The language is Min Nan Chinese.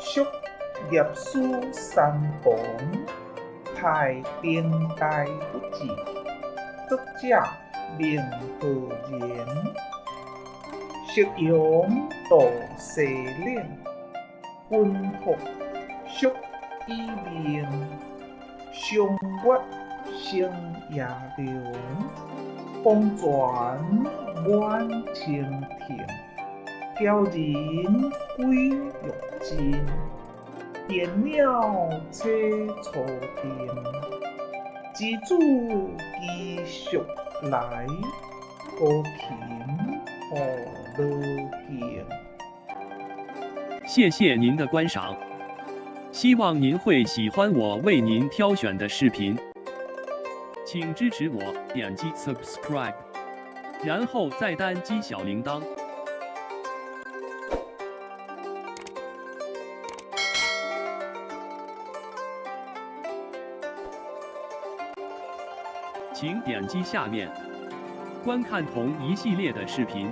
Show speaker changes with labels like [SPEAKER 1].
[SPEAKER 1] 俗業師三房，太平大不治，作者孟浩然。夕陽到西嶺，雲覆宿已明。松月生夜涼，風泉滿清亭。驕人歸玉真，電鳥棲雛定。之子其淑來，高琴予羅敬。
[SPEAKER 2] 謝謝您的觀賞，希望您會喜歡我為您挑選的視頻，請支持我點擊 subscribe，然後再單擊小鈴鐺。請點擊下面觀看同一系列的視頻。